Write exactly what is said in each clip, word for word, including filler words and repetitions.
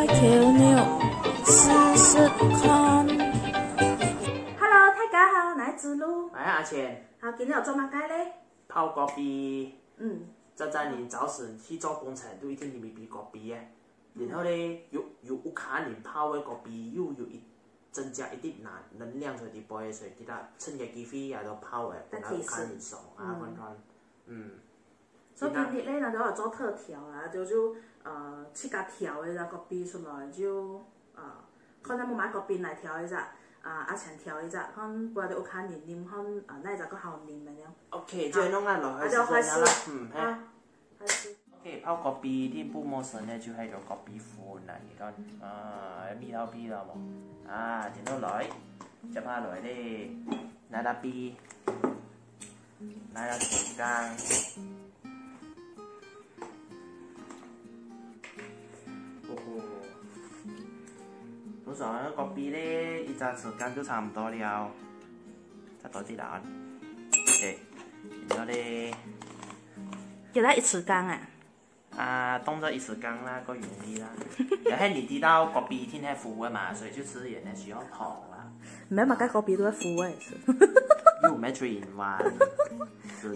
Hello，大家好，𠊎係子路。哎，阿錢。好，今日愛做麼个咧？泡咖啡。嗯。早早人早晨去做工程，都一定愛杯咖啡个。然後咧，有，有屋下人泡个咖啡，又有一，增加一滴能，能量在裡背，所以其他趁个機會也都泡个，分佢屋下人爽啊，嗯。看看。嗯。 所以今日咧，𠊎兜愛做特調啊，就，就，呃，自家調个那个咖啡出來，就，呃，看有無買咖啡來調一隻，啊，阿強調一隻，看𠊎兜屋下人啉，看，啊，哪一隻較好啉个樣。OK，就弄啊落去，啊，就開始。時間啦。嗯，嘿。啊，開始。OK，泡咖啡第一步陌生个就係用咖啡粉啦，你看，啊，味道味道無？啊，停落來，接下來咧，拿拿杯。 拿个匙羹。哦吼，通常个咖啡咧，一隻匙羹就差毋多了。再多一滴啦。OK，然後咧，幾多一匙羹啊？ 啊，當做一匙羹啦，較容易啦。也係你知道咖啡一定係苦个嘛，所以就自然个需要糖啦。毋係嘛，該咖啡都係苦个，係。又毋係three in one。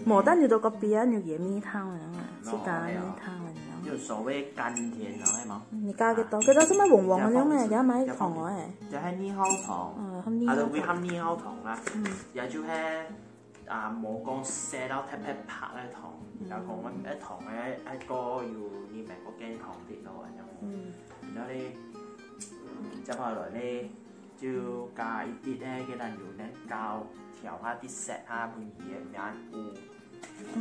無，但你个咖啡啊，你有鹽蜜糖个啊，no，自家个蜜糖个啊。就所謂甘甜啊，係無？你加幾多？啊，佢就做麼黃黃个樣个，這放，這放，這買糖个。這係二號糖，嗯，含二號糖。啊，就會含二號糖啦。嗯。也就係 啊，無講洗到特別白个糖，嗯。人家講个，嗯。个糖个，愛過有你美國健康啲咯，恁樣。嗯。然後咧，接下來咧，就加一滴个，佢个牛奶膏，調下滴色下，分佢个面烏。嗯。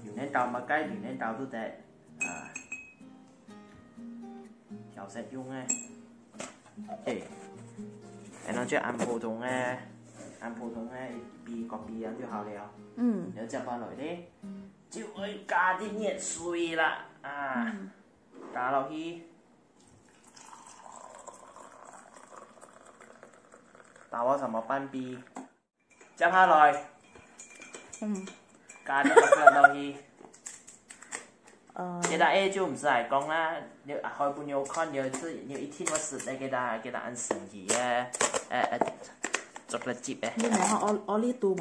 牛奶膏嘛，該牛奶膏都得，啊。 調色用个。OK，然後就恁普通个，恁普通个一杯咖啡樣就好了。嗯。然後接下來呢，就愛加滴熱水啦，啊，嗯。加落去，大約差毋多半杯。 接下來，嗯。加點个粉落去。呃。其他个就毋使來講啦，你啊，開朋友看，你一次，你一定會食个，其他，其他恁神奇个，誒，誒，chocolate chip个。你買好奧，奧利都無？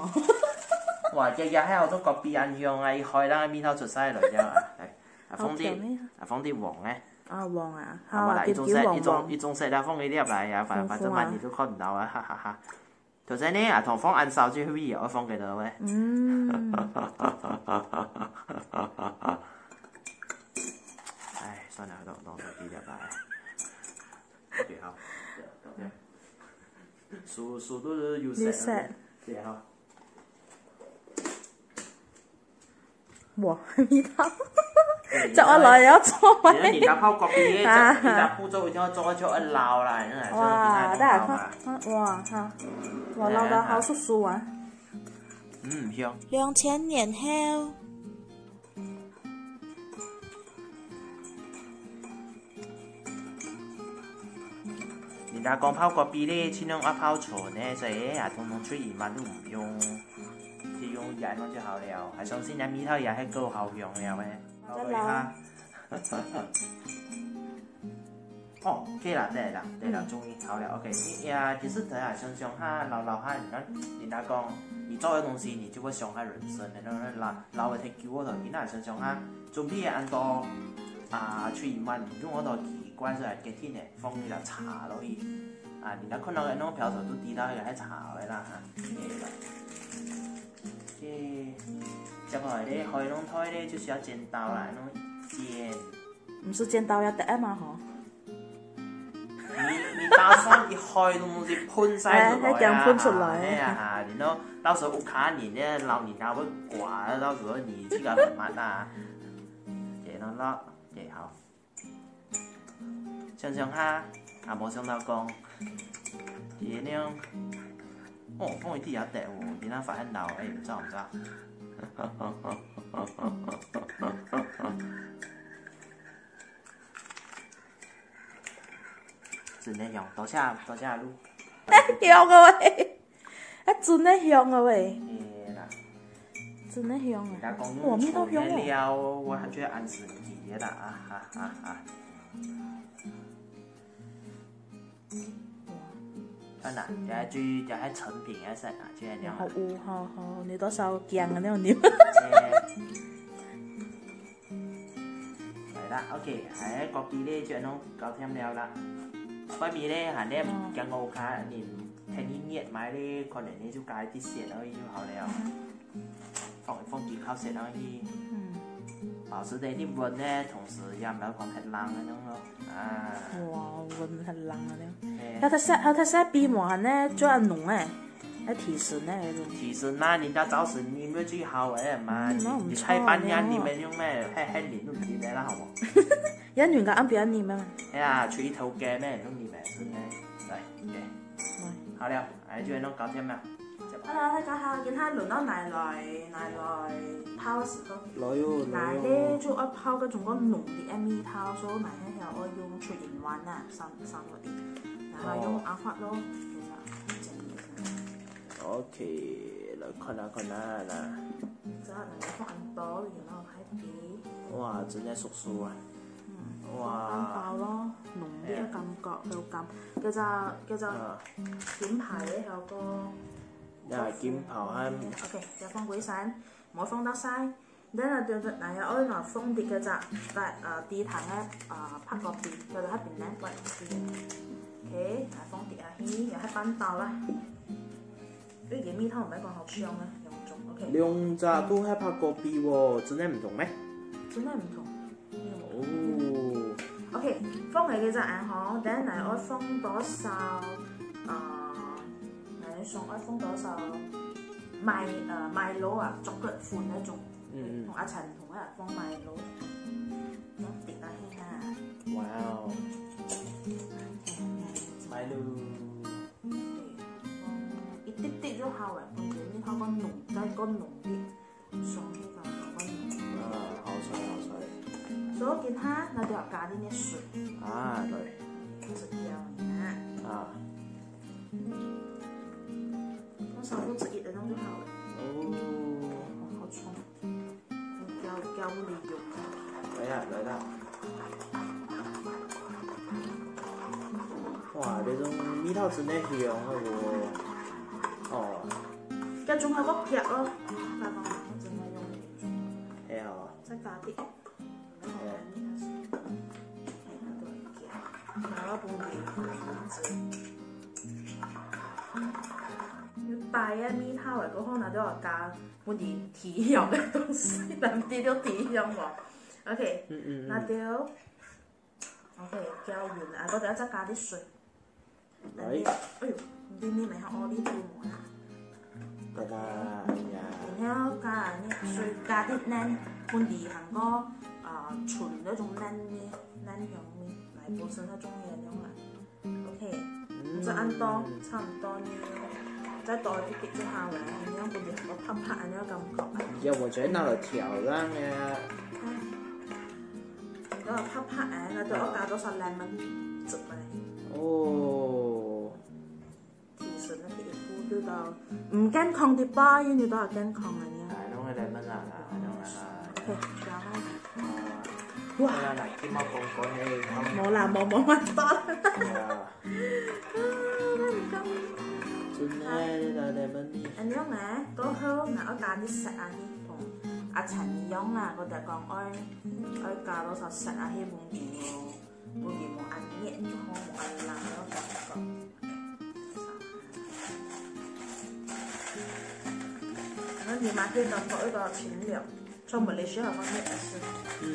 哇，這，這還好做咖啡恁香啊，一開，那個味道出晒來了啊。來，啊，放滴，好甜个。啊，放滴黃个。啊，黃啊，啊，好，我來一種色，叫黃黃。一種，一種色，啊，放一粒來啊，反，反正嘛，豐富啊。你都看毋到啊，哈哈哈。 頭先呢，啊，糖放恁少，最後尾愛放幾多咧？嗯。唉，算了，都，都，都，記得吧。OK，好。手，手都係有色。有色。對，好。 哇，味道。對，接下來要做麼个？你看人家泡咖啡，啊。人家步驟一定要做到就很老啦，你看，哇，像人家很老嘛。大家看，看，哇，哈，哇，哎，老到好叔叔啊。嗯，香。兩千年後。 人家講泡咖啡咧，盡量愛泡純个，所以啊，通通three in one都毋用，就用這樣就好了。還相信人味道也係夠好用了誒。再撈。哦，可以啦，對啦，對啦，嗯。終於好了，OK。你呀，其實等下想想哈，撈撈哈，你看，人家講，你做个東西，你就會傷害人生的，那，那撈，撈个忒久，我同你講，想想哈，準備个恁多，啊，three in one，你用个都奇怪出來，決定个。 放一粒茶落去。啊，人家看到个那個標準都知道該個係茶个啦，哈。OK，接下來咧，海龍菜咧，就需要剪刀啦，那種剪。毋係剪刀也得嘛吼。你，你打算一開都係噴晒出來啊，哎，那樣噴出來。哎呀，然後到時候屋下人咧，老人家會刮，到時候你自家很麻煩啊。OK，那，那，OK，好。 想想下，啊，無想到講，佢恁樣，哦，放一滴也得哦，今仔發現老，哎，毋知毋知。真个香，多謝，多謝你。香个喂。 啊，真个香个喂。係啦。真个香啊。人家講哇，味道香哦。用純个料，我還覺得恁神奇个啦，啊哈哈哈。看啦，這係最，這係成品个色啊，就係恁樣啊。好烏，好，好，你多少薑啊，那種牛。來啦，OK，還有枸杞咧，就恁樣搞掂了啦。外面咧，還咧，哦。薑我看你天氣熱嘛咧，可能你就加一滴水而已就好了。嗯。放，放幾口水落去。嗯。保持等你溫呢，同時也毋好講太冷那種咯。啊。哇，溫太冷啊了。嘿。要它下，要它下筆嘛，呢，就要濃哎，要提神那種。提神嘛，人家早晨你們最好哎嘛，嗯，那很你你太半夜臭呢。你們用咩，還，還你弄你們啦，好無？要濃个，按別人你們嘛。哎呀，出一頭雞咩，弄你們是咩？來，OK。來。好了，哎，就弄搞掂了。 Hello，大家好，今下輪到𠊎來，𠊎來泡个時候。來喲，來喲。𠊎咧就愛泡該種个濃啲个味道，所以𠊎係愛用two in one啊，三，三個一。然後用哦。阿發咯，其實真的是。OK，來看啊，看啊，啦。這樣來放很多，然後還比哇，真的熟熟啊。嗯，哇。放包咯，濃啲个感覺，口感。叫做，叫做啊。金牌个效果。 呀，金炮還OK，再放歸山，莫放到晒。Then啊，對對，那要愛拿放滴个隻，來，呃，低糖个，呃，白果皮，叫做黑冰奶，喂，OK，來放滴下去，也係半包啦。因為佢味道毋係講好香啊，兩種，OK。兩隻都係白果皮哦，真的毋同咩？真的毋同。 哦。OK，放个該隻啊吼，then𠊎愛放多少，呃，𠊎想愛放多少Milo，呃，Milo啊，chocolate粉那種，嗯嗯。同阿陳同啊放Milo，放滴落去哈。哇哦。Milo。對，放一滴滴就好了，毋使你透過濃，再過濃啲。 上去个，啊，好彩，好彩。所以今下那就要加點點水。啊，對。開始攪呢。啊。放少少一點就好了。哦。哦，好沖。攪，攪不離肉。來呀，來啦。哇，這種味道真的香啊，哦。哦。 該種還較夾哦，大家真的用力。係哦。再加啲。係。然後分佢，要帶个味道个，過後那就要加分佢提香个東西，難得就提香哦。OK，嗯嗯嗯。那就，OK，攪勻啊，過後再加啲水。 來。哎喲，你，你，你還有olive油無啊？大家，哎呀。然後加，你水加啲奶，分佢還過，呃，純該種奶味，奶香味，來保持佢中意个樣啦。OK，嗯。毋使恁多，差毋多呢。再多一滴滴就好了，然後分佢還過拍拍，恁樣感覺。要我覺得拿來調讓啊。哎。 你都要拍拍哎，那都要加多少lemon汁哎。哦。提神个皮膚對到，毋健康个吧，因為都要健康个呢。哎，弄个lemon啦，弄个啦。OK，然後，哇，來，來，去冒光光个，無啦，無，無，無，多。哇。真个，來，lemon。恁樣呢，過後，然後加啲色啊，去同阿陳一樣啦，我就講愛 愛加多少色啊，去分佢咯，分佢無恁熱，就好無恁冷个感覺。然後你嘛可以感覺一個清涼，從Malaysia好方便的事。嗯，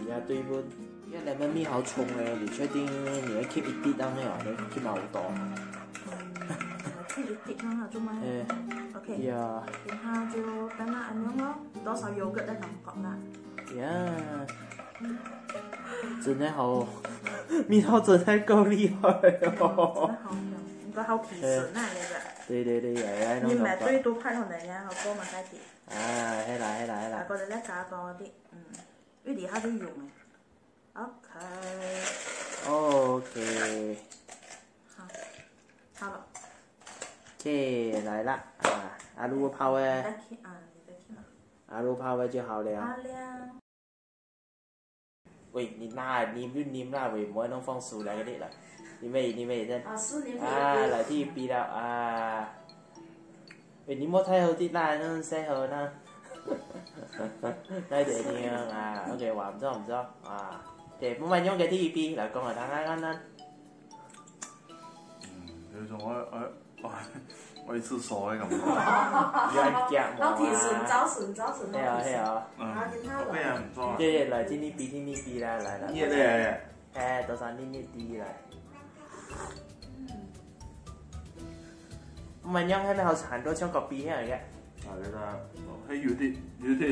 也對不？這lemon味好重欸，你確定你愛keep一滴當个啊？你keep好多？嗯，keep一滴當啊，做咩？哎，OK，呀。等下就等下恁樣咯，多少yogurt个感覺啦。 呀，真个好，味道真个夠厲害哦。真个好香，應該好提神啊，這個。對對對，哎，哎，你買最多派好的呀，好多嘛，該點。啊，係啦係啦係啦。啊，過來再加多啲，嗯，一滴下就用了。OK。OK。好，好了。OK，來啦，啊，阿魯泡个。你再去啊，你再去嘛。 阿魯泡个就好了。好了。喂，你拿，你就啉啦，喂，莫弄放手啦，个啦。你乜，你乜真。啊，是你乜啊，来，第一杯啦，啊。喂，你莫太好滴啦，那晒好啦。那一点点啊，OK，哇，毋错，毋错啊。对，慢慢用个第一杯来讲啊，看看看看。嗯，有一种我我我我去厕所的感觉。你要讲嘛？到底是招什么招什么？系啊，系啊。嗯，好，听他的。OK啊，很重啊。对，来，第二杯，第二杯啦，来来。你也累。哎，多少你你滴来。嗯。我们用那个好像很多像咖啡一样的。啊，那个，哦，还有点有点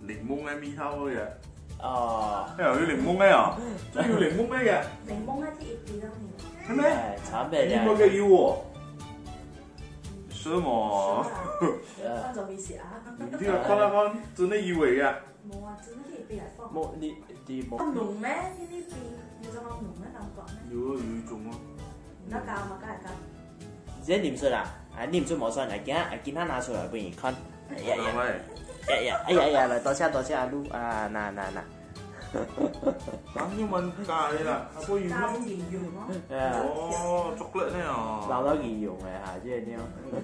檸檬的味道的。哦。哎呀，有檸檬的啊，这有檸檬的呀。檸檬啊，第一滴到你。真的？哎，尝杯的。你没给有哦？什么？是啊，呃，放走一些啊。你这个看看看，真的有的呀。 无啊，真个可以俾人放。无，你，你无。佢濃咩？呢啲變，有種濃个感覺咩？有啊，有一種啊。你要加嗎？加一加。你先啉出啦，啊，啉出無算，啊，今下，啊，今下拿出來分你看。哎呀呀，哎呀呀，哎呀哎呀，來，多謝多謝阿Lu啊，拿拿拿。啊，你們加的啦，啊，不如加點鹽咯。哎呀，哦，chocolate呢哦，撈到鹽用个哈，這个呢。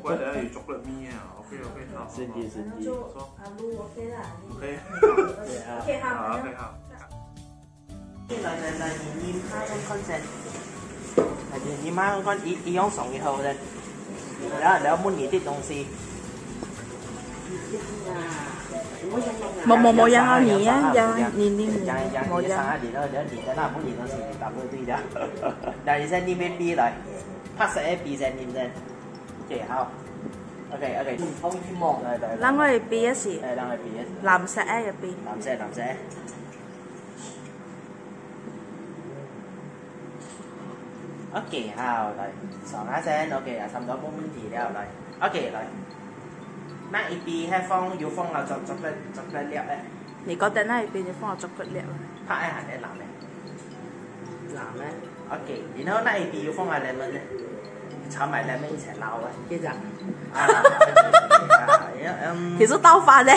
怪得有chocolate味啊。 OK，OK，好，好，好。神奇，神奇。反正就，啊，Lu OK啦，OK。OK，好，OK，好。來，來，來，你，你拿看先。來，你，你拿看，一，一樣送以後呢，然後，然後問你的東西。無，無，無，然後你呀，然後你，你，你，無，然後你，然後你在那問你東西，你答不對的。那你在那邊比來，拍色的比先，你先。 OK，好。OK，OK。嗯，好，一毛。來，來，來。另外一杯也是。哎，另外一杯也是。藍色个一杯。藍色，藍色。OK，好，來，上下先，OK，啊，差不多無問題了，來。OK，來。那一杯還放，有放啊，chocolate，chocolate粒个。你覺得那一杯你放啊chocolate粒个？怕愛還係藍个？藍个。 OK，然後那一杯有放啊lemon呢？摻埋lemon一齊撈啊。其實啊，啊，嗯，其實倒反呢。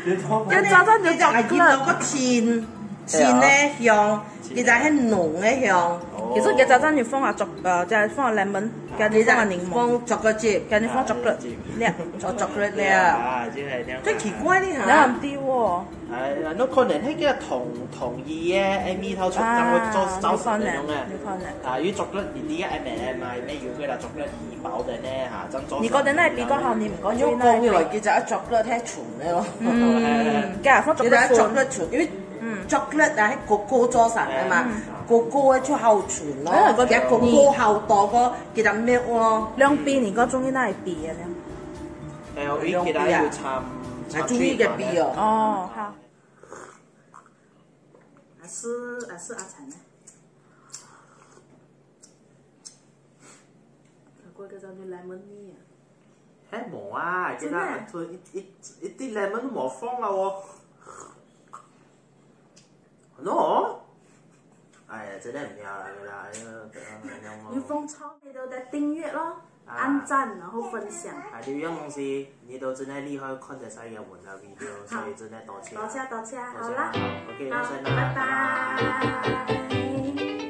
就早餐就佢講，佢講chocolate。个甜，甜个香，其實係濃个香。哦。其實佢早餐就放啊choc，呃，就放啊lemon，跟住放啊檸檬，放chocolate chip，跟住放chocolate，啊，chocolate。哦，chocolate了。啊，這個這樣。最奇怪的哈。你很低哦。 哎，那可能那個統，統一个，哎，味道出，啊，正會做，造成那種啊。有可能，有可能。啊，因為chocolate你知个M and M嘛，裡面有个啦，chocolate皮包的呢，哈，這樣做出來。你覺得哪一杯較好？你毋覺得哪一杯？你講起來，其實chocolate係純个咯。嗯，哎，哎，哎。佢係放chocolate粉。其實chocolate純，因為，嗯，chocolate啊，係cocoa做成个嘛，哎，嗯。Cocoa个就好純咯，哎，其實cocoa好多个，其實milk咯。兩杯你較中意哪一杯个呢？哎，我記得有摻，摻水嘛。中意个杯哦。哦，好。 還係，還係阿陳呢？佢過个叫做lemon tea啊。係無啊，真个啊？佢那一，一，一滴lemon都無放啊哦。No？哎呀，真个毋要啦，啦，哎呀，哎呀，你放超你都得訂閱咯。 啊。按讚，然後分享。啊，有樣東西，你都真个厲害，看得晒我們个video，所以真个多謝。多謝，多謝，好啦。多謝，好，OK，好，那先啦，拜拜。拜拜。